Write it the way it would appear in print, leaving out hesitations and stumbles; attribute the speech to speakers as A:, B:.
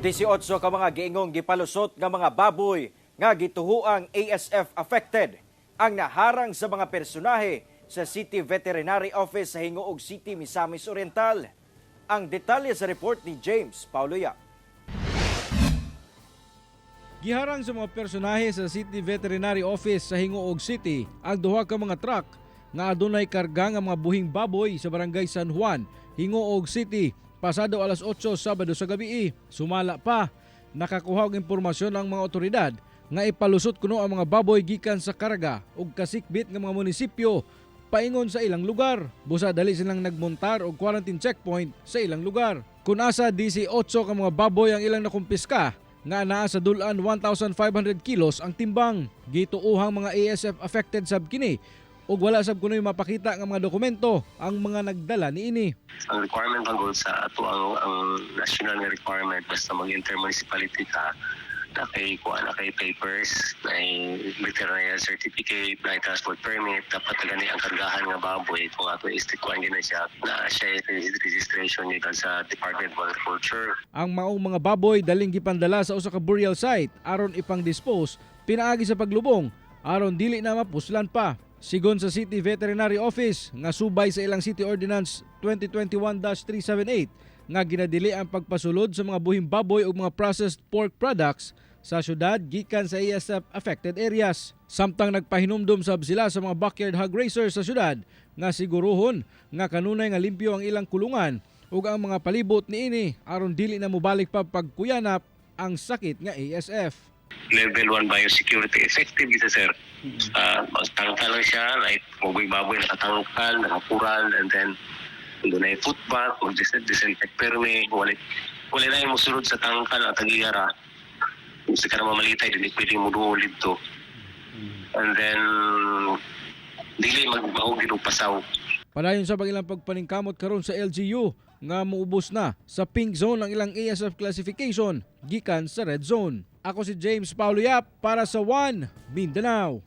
A: 18 ka mga giingong gipalusot nga mga baboy nga gituhuang ASF affected ang naharang sa mga personahe sa City Veterinary Office sa Gingoog City, Misamis Oriental. Ang detalye sa report ni James Paulo Yap.
B: Giharang sa mga personahe sa City Veterinary Office sa Gingoog City ang duha ka mga truck nga adunay karga nga mga buhing baboy sa Barangay San Juan, Gingoog City, pasado alas 8 Sabado sa gabi. Sumala pa, nakakuha og impormasyon ang mga otoridad nga ipalusot kuno ang mga baboy gikan sa Caraga ug kasikbit nga mga munisipyo paingon sa ilang lugar. Busa dali silang nagmontar og quarantine checkpoint sa ilang lugar. Kung asa 18 ka mga baboy ang ilang nakumpiska nga naa sa dul-an 1,500 kilos ang timbang. Gituuhang mga ASF affected sab kini ug wala sab kunoy mapakita nga mga dokumento ang mga nagdala niini.
C: Ang requirement ang goal sa ato ang national nga requirement, basta mag intermunicipality ka, na kay kuha na kay papers, na veterinary certificate, na transport permit. Dapat gani ang kargahan nga baboy, kung ato istikuan gina siya, na siya registration gikan sa Department of Agriculture.
B: Ang maong mga baboy daling gipandala sa usa ka burial site aron ipang-dispose pinaagi sa paglubong aron dili na mapuslan pa. Sigon sa City Veterinary Office nga subay sa ilang City Ordinance 2021-378 nga ginadili ang pagpasulod sa mga buhing baboy ug mga processed pork products sa syudad gikan sa ASF affected areas. Samtang nagpahinumdom sab sila sa mga backyard hog raisers sa syudad nga siguruhon nga kanunay nga limpyo ang ilang kulungan ug ang mga palibot niini aron dili na mobalik pa pagkuyanap ang sakit nga ASF.
C: Level 1 biosecurity effective kita, sir. Tangkal lang siya, like baboy-baboy nakatangkal, nakapural, and then doon ay foot bath, mag-disinfect perme, wala na yung musulod sa tangkal at tagiyara. Kung sa ka na mamalitay, dili pwede mo duol dito. And then, dili magbahog og pasaw.
B: Padayon sa ilang pagpaningkamot karon sa LGU nga muubos na sa pink zone ang ilang ASF classification gikan sa red zone. Ako si James Paulo Yap para sa One Mindanao.